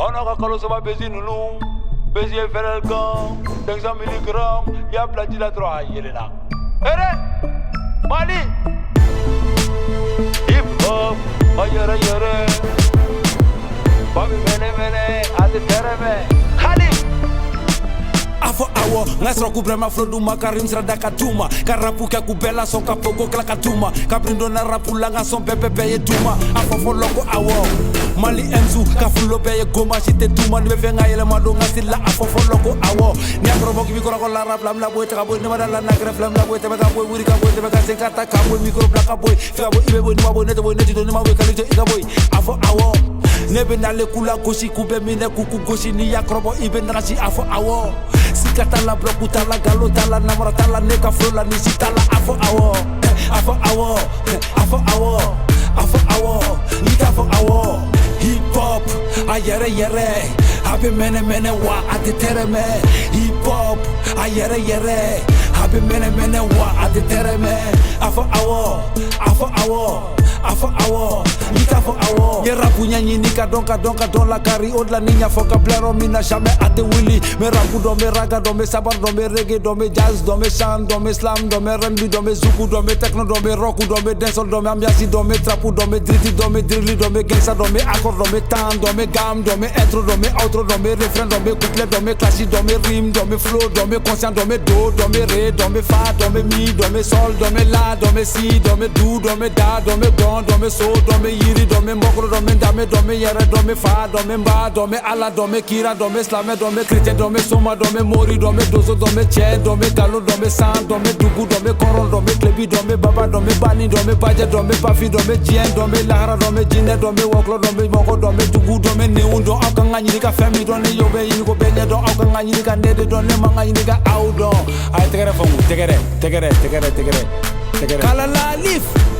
Aw n'aw ka kalo saba bezi ninnu, bezi ye fɛrɛl gan 500 milligrammes, i y'a bila ji la dɔrɔn, a yelenna. Ere Mali hip hop, a yɛrɛ yɛrɛ ba bɛ mɛnɛ mɛnɛ, a tɛ tɛrɛmɛ hali. A fɔ awɔ, n ka sɔrɔ k'u bɛrɛma filo d'u ma, ka rim sira da ka d'u ma, ka rapu kɛ k'u bɛɛ lasɔn, ka pogo kila ka d'u ma, kabini donna rapu la, n ka sɔn bɛɛ bɛɛ bɛɛ ye d'u ma. A fɔ fɔlɔ ko awɔ, Mali Mzu ka fulo bɛɛ ye goma, si tɛ d'u ma. Ni bɛ fɛn ka yɛlɛma don n ka style la, a fɔ fɔlɔ ko awɔ. N'i y'a kɔrɔbɔ k'i b'i kɔrɔkɔ la rap la, n bɛna bɔ yen, ta ka bɔ yen, ne ma da la na kɛrɛ fila, n bɛna bɔ yen, tɛmɛ ka bɔ yen, wuli ka bɔ yen, tɛmɛ ka sen ka ta ka bɔ yen, micro bila ka bɔ yen, fɛ ka bɔ, i bɛ bɔ yen, n'i ma bɔ yen, ne tɛ bɔ yen, ne ti don, n'i ma bɔ yen, kalite i ka bɔ yen. A fɔ awɔ, ne bɛ nale k'u la gosi, k'u bɛ minɛ k'u k'u gosi. N'i y'a kɔrɔbɔ, i bɛ nagasi. A fɔ awɔ, sika t'a la, bloc t'a la, galo t'a la, namara t'a la, ne ka flow la, ni si t'a la. A fɔ awɔ, a fɔ awɔ, a fɔ awɔ, a fɔ awɔ, n'i t'a fɔ awɔ. Hip hop a yɛrɛ yɛrɛ, a bɛ mɛnɛ mɛnɛ wa a tɛ tɛrɛmɛ. Hip hop a yɛrɛ yɛrɛ, a bɛ mɛnɛ mɛnɛ wa a tɛ tɛrɛmɛ. A fɔ awɔ, a fɔ awɔ, a fɔ awɔ, n'i t'a fɔ awɔ. N ye rapu ɲɛɲini ka dɔn, ka dɔn, ka dɔn lakari o de la. Ni ɲɛfɔ ka bila yɔrɔ min na, jamais a tɛ wuli. N bɛ rapu dɔn, n bɛ raga dɔn, n bɛ sabar dɔn, n bɛ reggae dɔn, n bɛ jazz dɔn, n bɛ chant dɔn, n bɛ slam dɔn, n bɛ R&B dɔn, n bɛ zouk dɔn, n bɛ techno dɔn, n bɛ rock dɔn, n bɛ dancehall dɔn, n bɛ ambiance dɔn, n bɛ trap dɔn, n bɛ drill dɔn, n bɛ drill dɔn, n bɛ gangsta dɔn, n bɛ accord dɔn, n bɛ temps dɔn, n bɛ gamme dɔn, n bɛ intro dɔn, n bɛ outro dɔn, n bɛ refrain dɔn, n bɛ couplet dɔn, n bɛ clash dɔn, n bɛ rime dɔn, n bɛ flow dɔn, n bɛ conscient dɔn, n bɛ do dɔn, n bɛ ré dɔn, n bɛ fa dɔn, n bɛ mi dɔn, n bɛ sol dɔn, n bɛ la dɔn, n bɛ si dɔn, n bɛ du dɔn, n bɛ da dɔn, n bɛ gɔn dɔn, n bɛ so dɔn, n bɛ yiri dɔn, n bɛ mɔkɔrɔ dɔn, n bɛ danbe dɔn, n bɛ yɛrɛ dɔn, n bɛ fa dɔn, n bɛ ba dɔn, n bɛ Ala dɔn, n bɛ kira dɔn, n bɛ silamɛ dɔn, n bɛ chrétien dɔn, n bɛ soma dɔn, n bɛ mori dɔn, n bɛ donso dɔn, n bɛ cɛ dɔn, n bɛ nkalon dɔn, n bɛ san dɔn, n bɛ dugu dɔn, n bɛ kɔrɔn dɔn, n bɛ tilebi dɔn, n bɛ baba dɔn, n bɛ bani dɔn, n bɛ bajɛ dɔn, n bɛ bafi dɔn, n bɛ diɲɛ dɔn, n bɛ lahara dɔn, n bɛ jinɛ dɔn, n bɛ wɔkulɔ dɔn, n bɛ mɔgɔ dɔn, n bɛ dugu dɔn, n bɛ nenw dɔn. Aw kan ka ɲini ka fɛn min dɔn, ne y'o bɛɛ ɲini ko bɛɛ ɲɛ dɔn. Aw kan ka ɲini ka ne de dɔn, ne man ka ɲini ka aw dɔn. A ye tɛgɛrɛ fɔ n kun, tɛgɛrɛ, tɛgɛrɛ, tɛgɛrɛ, tɛgɛrɛ, tɛgɛrɛ. Kala lalif.